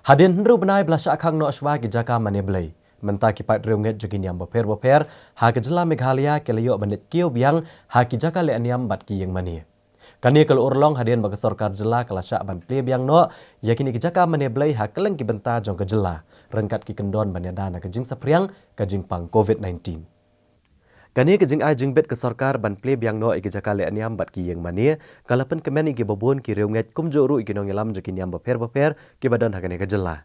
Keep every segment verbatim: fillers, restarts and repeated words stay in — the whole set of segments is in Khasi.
Hadien hynriew bnai ba la shah khang noh shuwa ki jaka mane blei, mynta ki paid riewngeit jong ki niam bapher bapher ha ka jylla Meghalaya ki la ïoh ban leit kiew biang ha ki jaka leh niam bad ki ïing mane. Kane ka la urlong hadien ba ka sorkar jylla ka la shah ban plie biang noh ïa kine ki jaka mane blei ha kylleng ki bynta jong ka jylla, ryngkat ki kyndon ban ïada na ka jingsaphriang ka jingpang covid nineteen. Kane ka jingai jingbit ka sorkar ban plie biang noh ïa ki jaka leh niam bad ki ïing mane ka la pynkmen ïa kiba bun ki riewngeit kumjuh ruh ïa ki nongïalam jong ki niam bapher bapher kiba don ha kane ka jylla.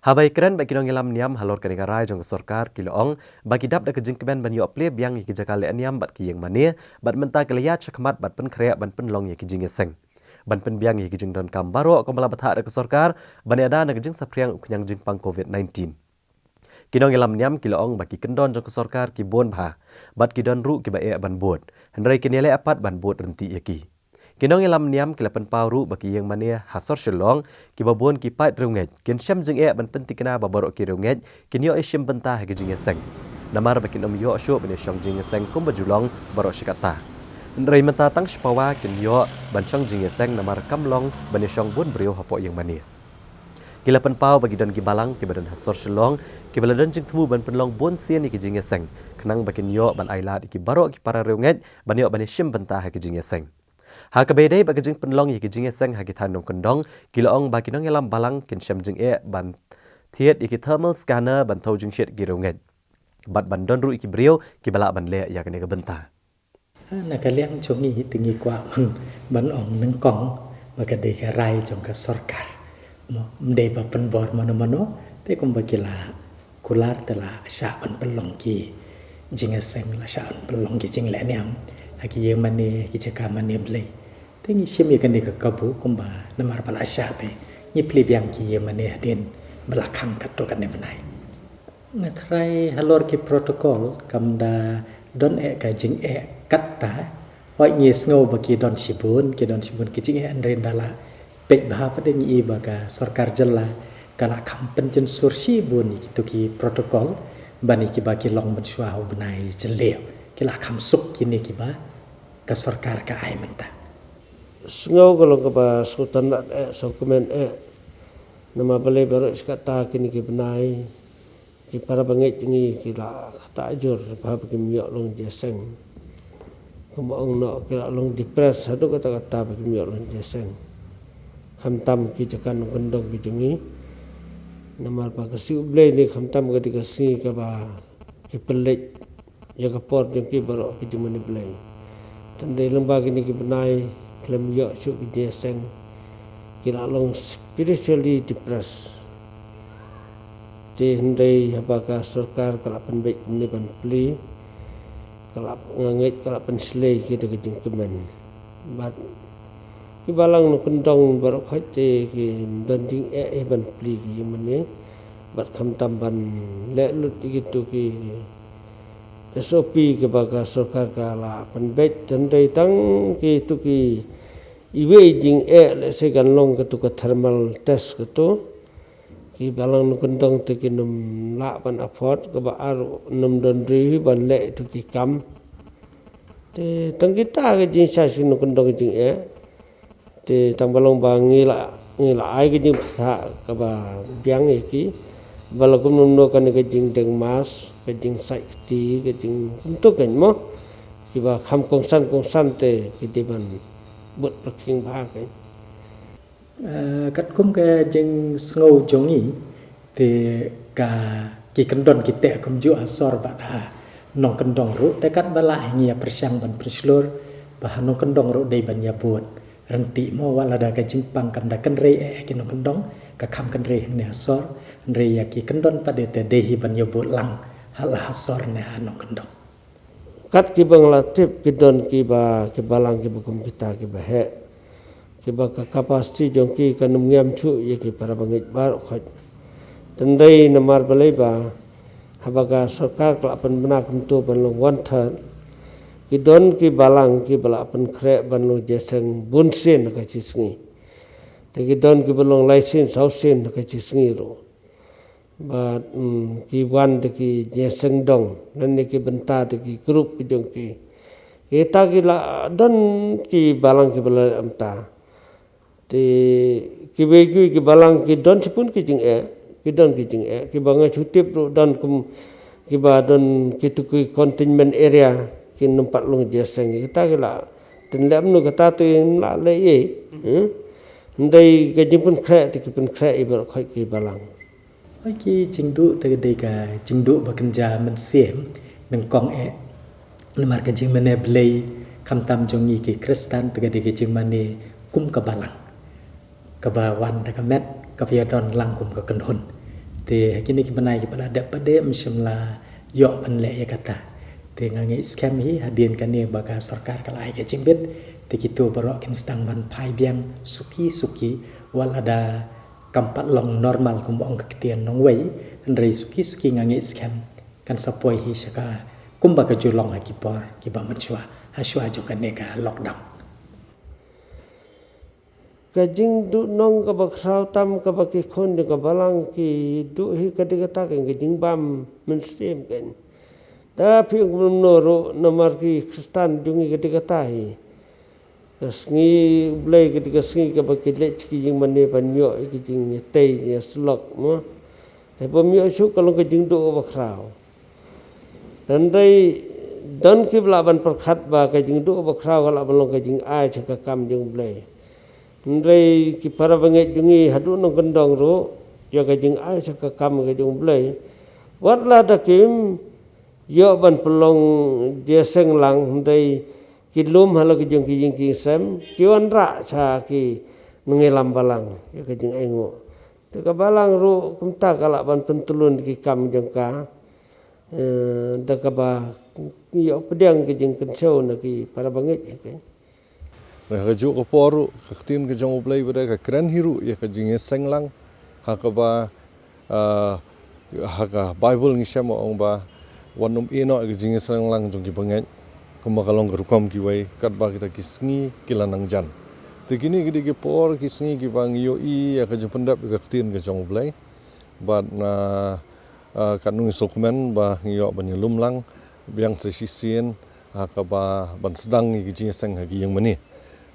Haba ïakren bad ki nongïalam niam halor kane ka rai jong ka sorkar, ki la ong ba ki dap da ka jingkmen ban ïoh plie biang ïa ki jaka leh niam bad ki ïing mane, bad mynta ki la ïaid shakhmat bad pynkhreh ban pynlong ïa ki jingïaseng, ban pynbiang ïa ki jingdonkam baroh kumba la bthah da ka sorkar ban ïada na ka jingsaphriang u khñiang jingpang covid nineteen. Ki nongïalam niam ki la ong ba ki kyndon jong ka sorkar ki bun bha, bad ki don ruh kiba eh ban bud, hynrei kin ïaleh pat ban bud ryntih ïa ki. Ki nongïalam niam ki la pynpaw ruh ba ki ïing mane ha sor Shillong kiba bun ki paid riewngeit kin shem jingeh ban pynthikna ba baroh ki riewngeit kin ïoh ïashim bynta ha ki jingïaseng, namar ba kin ym ïoh shuh ban ïashong jingïaseng kumba ju long baroh shi katta. Hynrei mynta tang shi pawa kin ïoh ban shong jingïaseng namar kam long ban ïashong bun briew hapoh ïing mane. Ki la pynpaw ba ki don ki balang kiba don ha sor Shillong kiba la don jingthmu ban pynlong bun sien ïa ki jingïaseng, khnang ba kin ïoh ban ailad ïa ki baroh ki para riewngeit ban ïoh ban ïashim bynta ha ki jingïaseng. Ha kaba ïadei bad ka jingpynlong ïa ki jingïaseng ha ki thaiñ nongkyndong, ki la ong ba ki nongïalam balang kin shem jingeh ban thied ïa ki thermal scanner ban thew jingshit ki riewngeit, bad ban don ruh ïa ki briew kiba lah ban leh ïa kane ka bynta. Na ka liang jong ngi te ngi kwah ban, ban ong nyngkong ba ka dei ka rai jong ka sorkar. Mo, ym dei ba pynbor mano mano, te kumba ki la kular te la shah ban pynlong ki jingïaseng, la shah ban pynlong ki jingleh niam ha ki ïing mane, ki jaka mane blei. Te ngi shim ïa kane ka kabu kumba namar ba la shah te ngi plie biang ki ïing mane hadien ba la khang katto katne bnai. Nga tharai halor ki protocol kam da don eh ka jingeh katta. Hooid ngi sngew ba ki don shibun, ki don shibun ki jingeh, hynrei ynda la peit bha pat ngi i ba ka sorkar jylla ka la kham pynjynsur shibun ïa kito ki protocol ban ïa kiba ki long mynshuwa ha u bnai Jylliew. Ki la kham suk kine kiba ka sorkar ka ai mynta. Sngew ka long kaba sngewtynnat eh, sngewkmen eh. Namar balei baroh shi katta kine ki bnai ki para bangeit ngi ki la ktah jur bha ba kim ïoh long jingïaseng. Kumba ong noh ki la long depressed haduh katta katta ba kim ïoh long jingïaseng. Khamtam ki jaka nongkyndong ki jong ngi. Namar ba ka sngi U Blei ne khamtam ka dei ka sngi kaba ki pynleit ïa ka por jong ki baroh ki jingmane blei. Te hynrei lyngba kine ki bnai khlem ïoh shuh ki jingïaseng ki la long spiritually depressed. Te hynrei haba ka sorkar ka la pynbeit kumne ban plie, ka la, nga ngeit ka la pynshlei ki da ka jingkmen. Bad ki balang nongkyndong baroh khoit te ki don jingeh eh ban plie ki ïing mane bad khamtam ban leh lut ïa kito ki S O P kiba ka sorkar ka la pynbeit. Te hynrei tang kito ki iwei jingeh, lehse kan long kato ka thermal test kato. Ki balang nongkyndong te kin ym lah ban afford, kaba ar kin ym don ri ban leh ïa kito ki kam. Te tang kita ki jingshai ki nongkyndong jingeh. Te tang ba long ba ngi la, ngi la ai ka jingpyrshah kaba biang ïa ki. Ba la kumno kumno kane ka jingdeng mask, ka jingsait kti, ka jing kumto kein mo. Kiba kham kongsan kongsan te ki dei ban bud pyrkhing bha kein. Eh, katkum ka jingsngew jong ngi, te ka, ki kyndon ki teh kumjuh ha sor bad ha nongkyndong ruh, te katba lah hi ngi ïa pyrshang ban pynshlur ba ha nongkyndong ruh dei ban ïa bud ryntih mo, wat lada ka jingpang kam da kynrei eh ha ki nongkyndong, ka kham kynrei hangne ha sor, hynrei ïa ki kyndon pat te dei hi ban ïa bud lang ha la ha sor ne ha nongkyndong. Kat kiba nga la tip ki don kiba, ki balang kiba kum kita kiba heh, kiba ka capacity jong ki kan ym ngiam shuh ïa ki para bangeit baroh khoit. Te hynrei namar balei ba haba ka sorkar ka la pynbna kumto ban long one third, ki don ki balang kiba la pynkhreh ban long jingïaseng bun sien ha ka shi sngi. Te ki don kiba long lai sien saw sien ha ka shi sngi ruh. Bad, mm, ki wan da ki jingïaseng dong, lane ki bynta da ki group ki jong ki. Kita ki la don ki balang kiba la leh kumta. Te Kiwei kiwei ki balang ki don shibun ki jingeh, ki don ki jingeh, kiba nga shu tip ruh don kum, kiba don kitu ki containment area, kin ym pat long jingïaseng. Kita ki la, tang leh kumno kata te ym lah leh ei. Hmm? Hynrei ka jingpynkhreh te ki pynkhreh ïa baroh khoit ki balang. Oi, ki jingduh te ka dei ka jingduh ba kynja mynsiem, nyngkong eh. Namar ka jingmane Blei, khamtam jong ngi ki Khristan, te ka dei ka jingmane kum ka balang kaba wan da ka met, kaba ïadon lang kum ka kynhun. Te ha kine ki bnai kiba la dep pat de, ym shym la ïoh ban leh ïa kata. Te nga ngeit skhem hi, hadien kane ba ka sorkar ka la ai ka jingbit, te kito baroh kin sdang ban phai biang suki suki, wat lada kam pat long normal kumba ong ka ktien nongwei, hynrei suki suki nga ngeit skhem kan sa poi hi sha ka kumba ka ju long ha ki por kiba mynshuwa, ha shuwa jong kane ka lockdown. Ka jingduhnong kaba khraw tam kaba ki khun jong ka balang ki duh hi ka dei kata ka jingbam mynsiem kein. Da phi ong kumno ruh namar ki Khristan jong ngi ka dei kata hi. Ka sngi U Blei ka dei ka sngi kaba ki leh ki jingmane ban ïoh ki jingïatei ïasyllok mo. Te bym ïoh shuh ka long ka jingduh kaba khraw. Hynrei don kiba lah ban pyrkhat ba ka jingduh kaba khraw ka lah ban long ka jingai sha ka kam jong U Blei. Hynrei ki para bangeit jong ngi haduh nongkyndong ruh ïa ka jingai sha ka kam ka jong U Blei. Wat la da kim ïoh ban pynlong jingïaseng lang, hynrei ki lum halor ki jong ki jingkingsem, ki wanrah sha ki nongïalam balang ïa ka jingainguh. Te ka balang ruh kumta ka lah ban pyntlun ki kam jong ka. Eh, da kaba ïoh pdiang ki jingkynshew na ki para bangeit, okay. Ka juh ka por ruh, ka ktien ka jong U Blei ba dei ka kren hi ruh ïa ka jingïaseng lang. Ha kaba, ah, ha ka Bible ngi shem ong ba, wat nym ïehnoh ïa ka jingïaseng lang jong ki bangeit, kumba ka long ka rukom kiwei, katba kita ki sngi ki la nang jan. Te kine ki dei ki por ki sngi kiba ngi ïohi ïa ka jingpyndep ïa ka ktien ka jong U Blei. Bad na, ah, katno ngi sngewkmen ba ngi ïoh ban ïalum lang biang sa shisien, ha kaba ban sdang ïa ki jingïaseng ha ki ïing mane.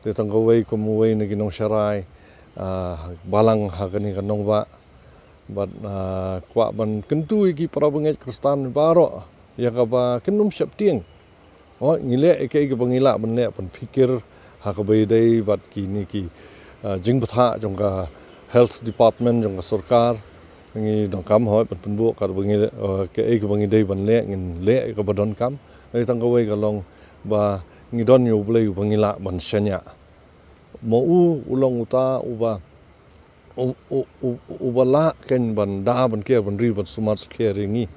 Te tang kawei kum uwei na ki nongsharai, ah, balang ha kane ka nongbah. Bad, ah, kwah ban kyntu ïa ki para bangeit Khristan baroh ïa kaba kin ym sheptieng. Oh, ngi leh ïa kaei kaba ngi lah ban leh, ban pyrkhat ha kaba ïadei bad kine ki, ah, jingbthah jong ka health department jong ka sorkar. Ngi donkam hooid ban pynbor katba ngi, ah, kaei kaba ngi dei ban leh, ngin leh ïa kaba donkam. Hynrei tang kawei ka long ba ngi don ïa U Blei uba ngi lah ban shaniah. Ma u u long uta uba u, u, u, uba lah kein ban da ban kiar ban ri ban sumar sukher ïa ngi.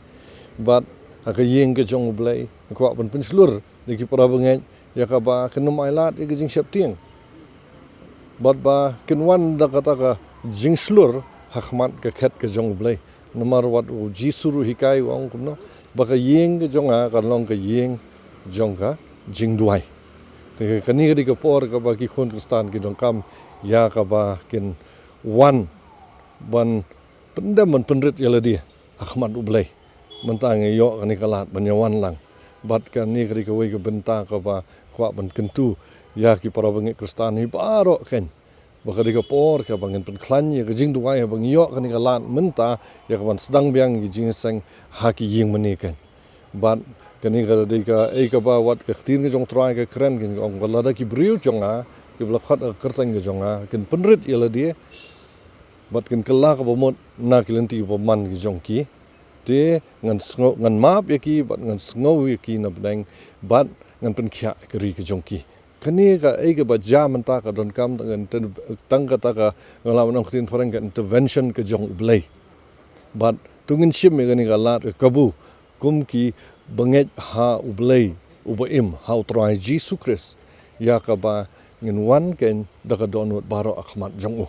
Bad ha ka ïing ka jong U Blei, ngi kwah ban pynshlur ïa ki para bangeit ïa kaba kin ym ailad ïa ka jingsheptieng. Bad ba kin wan da kata ka jingshlur ha khmat ka khet ka jong U Blei. Namar wat u Jisu ruh hikai u ong kumno, ba ka ïing ka jong nga kan long ka ïing jong ka jingduwai. Te kane ka dei ka por kaba ki khun Khristan ki donkam ïa kaba kin wan ban pyndem ban pynrit ïa lade ha khmat U Blei. Mynta ngi ïoh kane ka lad ban ïa wan lang. Bad kane ka dei kawei ka bynta kaba kwah ban kyntu ïa ki para bangeit Khristan hi baroh kein. Ba ka dei ka por kaba ngin pynkhlaiñ ïa ka jingduwai ba ngi ïoh kane ka lad mynta ïa ka ban sdang biang ïa ka jingïaseng ha ki ïing mane kein. Bad kane ka dei kaei kaba wat ka ktien ka jong U Trai ka kren, ka ong ba lada ki briew jong nga kiba la khot ha ka kyrteng ka jong nga kin pynrit ïa lade bad kin kylla kaba mut na ki lynti bymman ki jong ki, te ngan sngew, ngan map ïa ki bad ngan sngew ïa ki na bneng bad ngan pynkhiah ka ri ka jong ki. Kane kaei kaba jia mynta ka donkam tang, tang kata ka, nga lah ban ong ktien phareng ka intervention ka jong U Blei. Bad to ngin shim ïa kane ka lad ka kabu kum ki bangeit ha U Blei uba im, ha U Trai Jisu Khrist, ïa kaba ngin wan kein da ka dohnud baroh ha khmat jong u.